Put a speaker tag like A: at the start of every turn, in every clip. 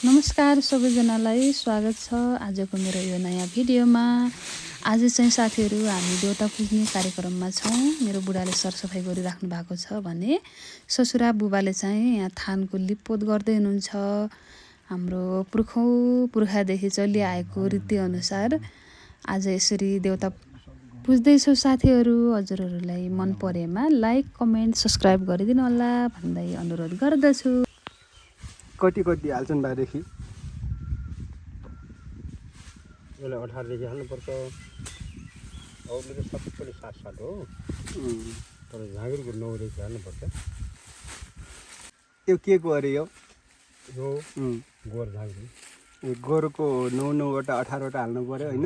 A: नमस्कार सबैजनालाई स्वागत छ आजको मेरो यो नयाँ भिडियोमा। आज चाहिँ साथीहरू हामी देउता पुज्ने कार्यक्रममा छौँ। मेरो बुढाले सरसफाइ गरिराख्नु भएको छ भने ससुरा बुबाले चाहिँ यहाँ थानको लिपपोत गर्दै हुनुहुन्छ। हाम्रो पुर्खादेखि चलिआएको रीतिअनुसार आज यसरी देउता पुज्दैछौँ साथीहरू। हजुरहरूलाई मन परेमा लाइक कमेन्ट सब्सक्राइब गरिदिनु होला भन्दै अनुरोध गर्दछु।
B: कति हाल्छन् बादेखि
C: यसलाई 18 देखि हाल्नुपर्छ। अरूले त सबैले 7 हो, तर झाँक्रीको 9 देखि हाल्नुपर्छ।
B: यो के को अरे यो
C: गोर झाँक्री
B: गोरको 9-9वटा 18वटा हाल्नु पर्यो होइन।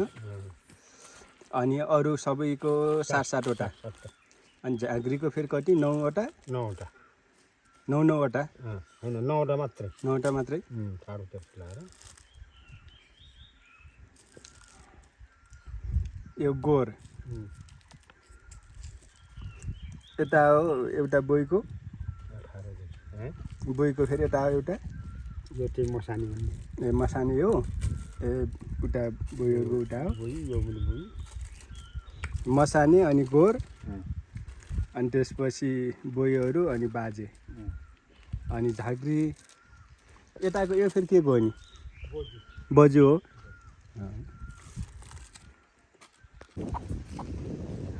B: अनि अरू सबैको 7-7वटा। अनि झाँक्रीको फेरि कति 9वटा 9-9वटा
C: होइन 9वटा मात्रै
B: 9वटा मात्रै
C: ठाडो त्यस्तो लगाएर
B: यो गोर यता हो एउटा बोईको
C: 18 देखि
B: बोईको फेरि यता हो एउटा
C: यो चाहिँ मसानी भन्ने
B: ए मसानी हो ए उता बोईहरूको उता हो
C: यो पनि बोई
B: मसानी अनि गोर अनि त्यसपछि बोईहरू अनि बाजे अनि झाँक्री यताको यो फेरि के को हो नि बजु हो।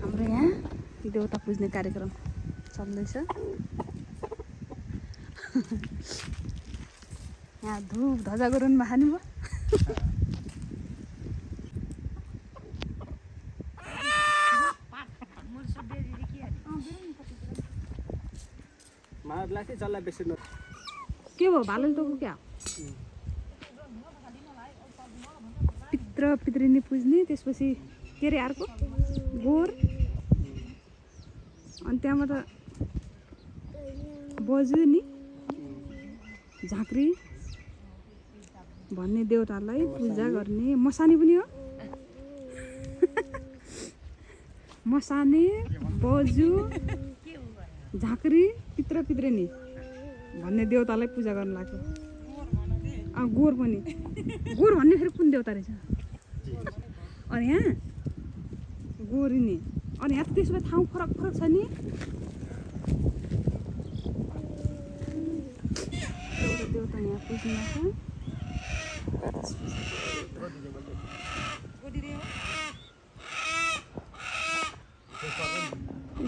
A: हाम्रो यहाँ देउता पुज्ने कार्यक्रम चल्दैछ। यहाँ धुप धजा गरुनमा खानुभयो।
B: लाग्छ चल्ला बेसी न
A: के भयो भालुले टोको क्या पित्र पित्रिनी पुज्ने त्यसपछि के अरे अर्को गोर अनि त्यहाँबाट बजु नि झाँक्री भन्ने देउतालाई पूजा गर्ने मसानी पनि हो। मसानी बजु झाँक्री पित्र पित्रिनी भन्ने देउतालाई पूजा गर्न लाग्यो। गोर पनि गोर भन्ने फेरि कुन देउता रहेछ अनि यहाँ गोरिनी अनि यहाँ त्यसो भए ठाउँ फरक फरक छ नि। एउटा देउता यहाँ पुज्नु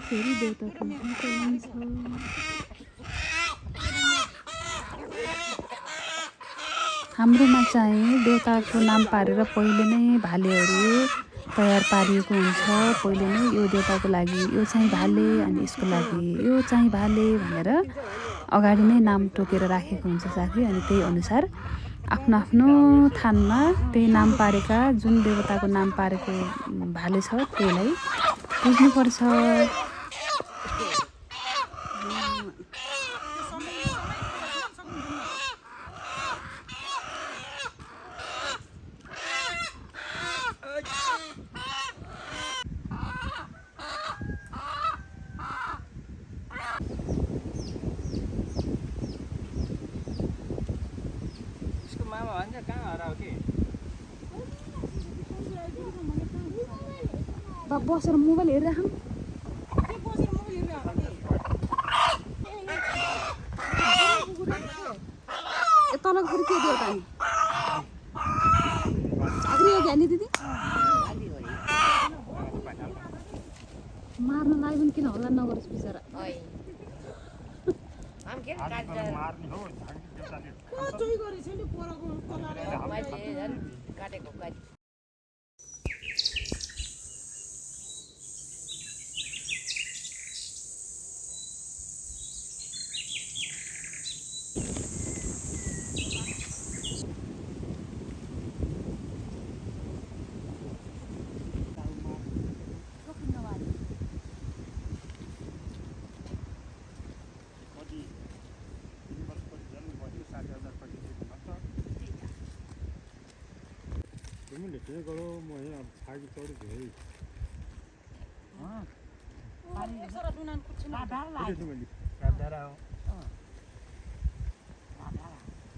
A: फेरि देउता पुज्नु हाम्रोमा चाहिँ देउताको नाम पारेर पहिले नै भालेहरू तयार पारिएको हुन्छ। पहिले नै यो देउताको लागि यो चाहिँ भाले अनि यसको लागि यो चाहिँ भाले भनेर अगाडि नै नाम तोकेर राखेको हुन्छ साथी। अनि त्यही अनुसार आफ्नो आफ्नो थानमा त्यही नाम पारेका जुन देवताको नाम पारेको भाले छ त्यसलाई पुज्नुपर्छ।
B: मामा भन्छ कहाँ हरायो के
A: बसेर मोबाइल हेरिराखौँ। तलको फेरि के देउता नि झाँक्री हो क्या नि दिदी मार्न लाग्यो भने किन हल्ला नगरोस् बिचरा।
C: तिमीले के गरौ म यहाँ छाकी चढी गएँ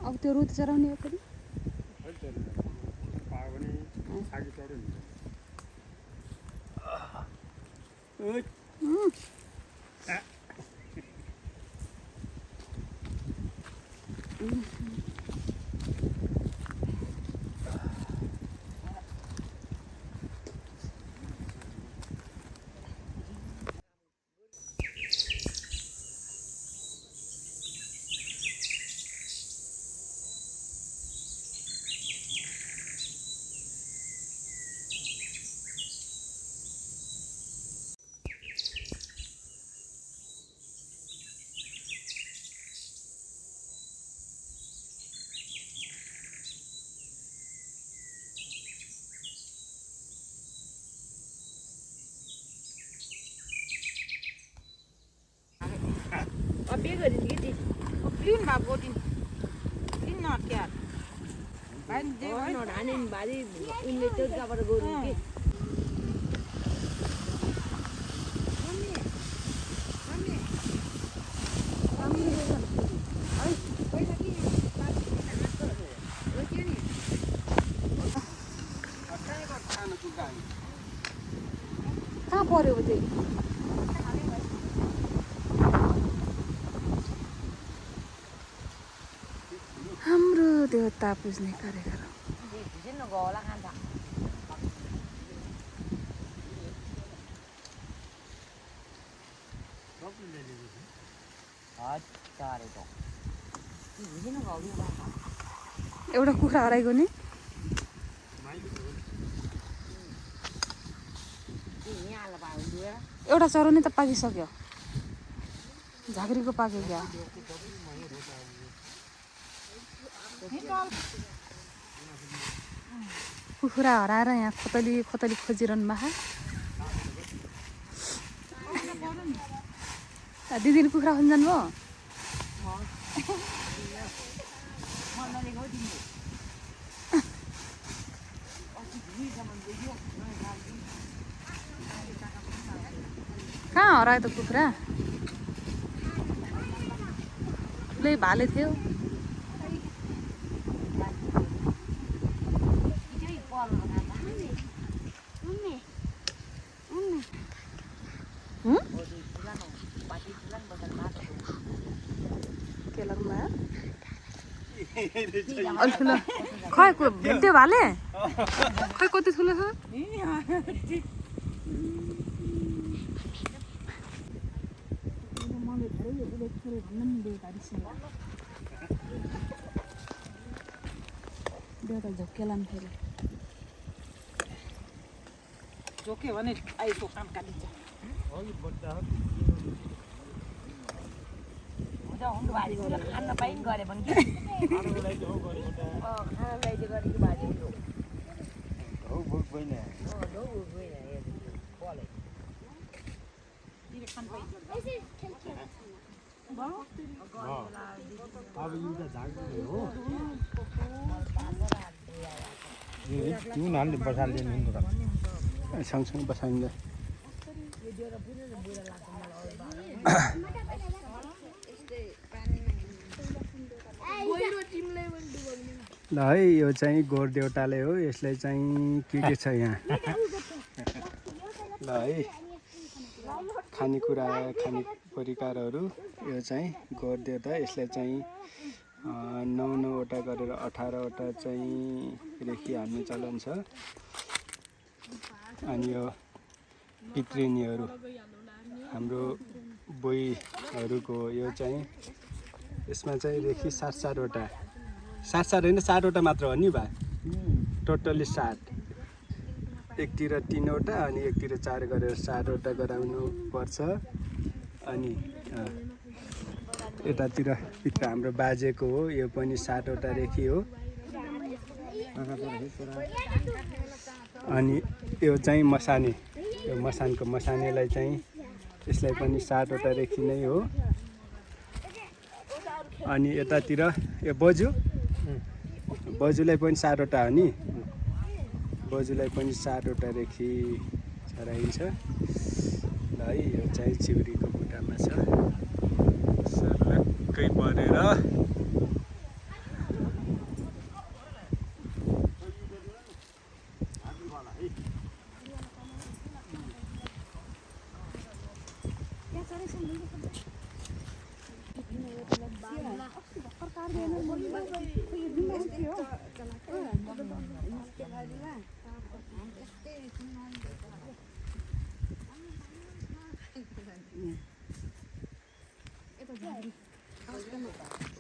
A: अब त्यो रुत चराउने हो फेरि
C: पायो भने सागी चढ्यो नि
D: Bia gửi đến cái gì? Linh mà vô tin. Linh nọt kìa. Bạn gì vậy? Nó đã nên bà đi in lên chơi gặp vào gửi cái.
A: कहाँ पर्यो त्यो हाम्रो देवता पुज्ने कार्यक्रम
D: Nó gò là ăn thẳng.
A: एउटा कुखुरा हराइगयो नि एउटा चरो नि त पाकिसक्यो झाँक्रीको पाक्यो क्या कुखुरा हराएर यहाँ खोतली खोतली खोजिरहनु भएको दिदी कुखुरा खोज्न जानुभयो कहाँ हरायो त कुखुरा ठुलै भाले थियो ठुलो खै भेट्यो भाले खै कति ठुलो छ बेटा झोकेला फेरि
D: Joke भने आइसो काम काटिन्छ हुन्छ भाजी खान पाइन गरे भने के खानालाई चाहिँ गरे कि भाजी
C: हो भोक भएन अब यो त झाग्दै हो त्यो नाले बसाल्ने हुन्छ
B: सँगसँगै बसाइन्छ ल है यो चाहिँ गोर देउटाले हो यसलाई चाहिँ के छ यहाँ ल है खानेकुरा खाने परिकारहरू यो चाहिँ गोर देउता यसलाई चाहिँ 9-9वटा गरेर 18वटा चाहिँ रेखी हाल्ने चलन छ अनि यो पितृनीहरू हाम्रो बोईहरूको यो चाहिँ यसमा चाहिँ रेखी 7-7वटा 7-7 होइन 7वटा मात्र हो नि बा टोटली 7 एकतिर 3वटा अनि एकतिर 4 गरेर 7वटा गराउनु पर्छ अनि यतातिर पित्र हाम्रो बाजेको हो यो पनि 7वटा रेखी हो अनि यो चाहिँ मसाने यो मसानको मसानेलाई चाहिँ यसलाई पनि 7वटा रेखी नै हो अनि यतातिर यो बजुलाई पनि 7वटा हो नि बजुलाई पनि 7वटा रेखी चढाइन्छ ल है यो चाहिँ चिउरीको बुट्टामा छ सर्लक्कै परेर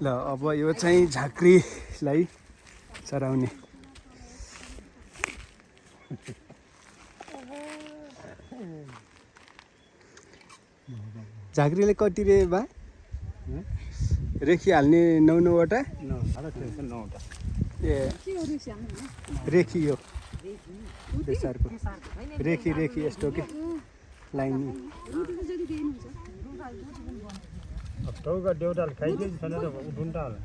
B: ल अब यो चाहिँ झाँक्रीलाई चराउने झाँक्रीले कति रे बा रेखी हाल्ने 9-9वटा ए रेखी यो बेसारको रेखी यस्तो के लाइन
C: टाउका देउटाले खाइदिन्छ छैन त उठुन्टा होला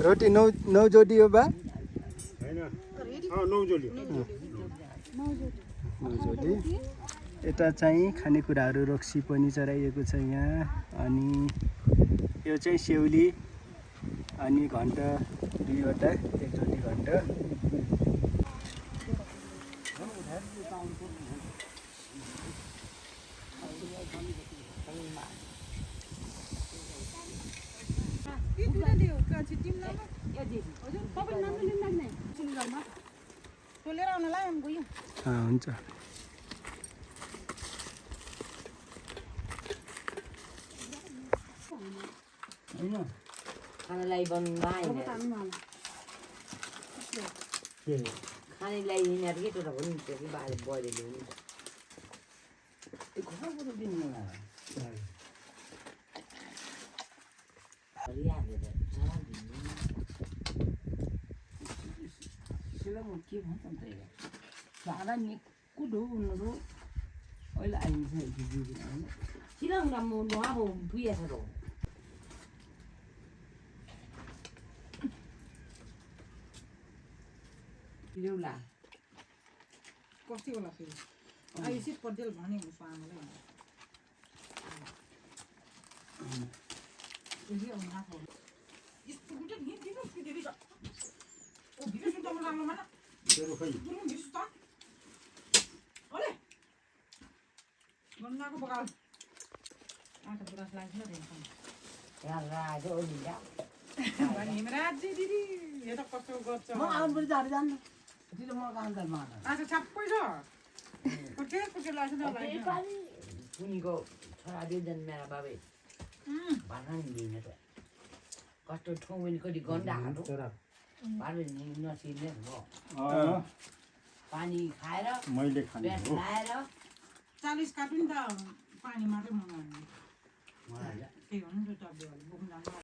B: रोटी 9 जोडी हो बा
C: हैन 9 जोडी
B: 9 जोडी यता चाहिँ खानेकुराहरू रक्सी पनि चराइएको छ यहाँ अनि यो चाहिँ सेउली अनि घन्ट 2वटा एकचोटि घन्ट हुन्छ
E: खानालाई बनाउनु खानेलाई यिनीहरू के टोटा पनि हुन्छ कि बाले बढेले हुन्छ के भन्छ त सारा निकुडो उनीहरू अहिले आइन्छ सिलाउनु म अब पुगेछ त ल्याउला
D: कति होला फेरि आइसी पर्देल भने हुन्छ आमालाई
E: उनीको छोरा दुईजना मेरा बाबे भन्न नि दिने त कस्तो ठाउँ पनि कति गन्डाहरू बाबे नसिर्ने भयो पानी खाएर
C: मैले खाने
E: पेट लाएर
D: 40 काटुन त पानी मात्रै मगाउने
E: मलाई
D: त्यही हो नि त बोक्नु जानु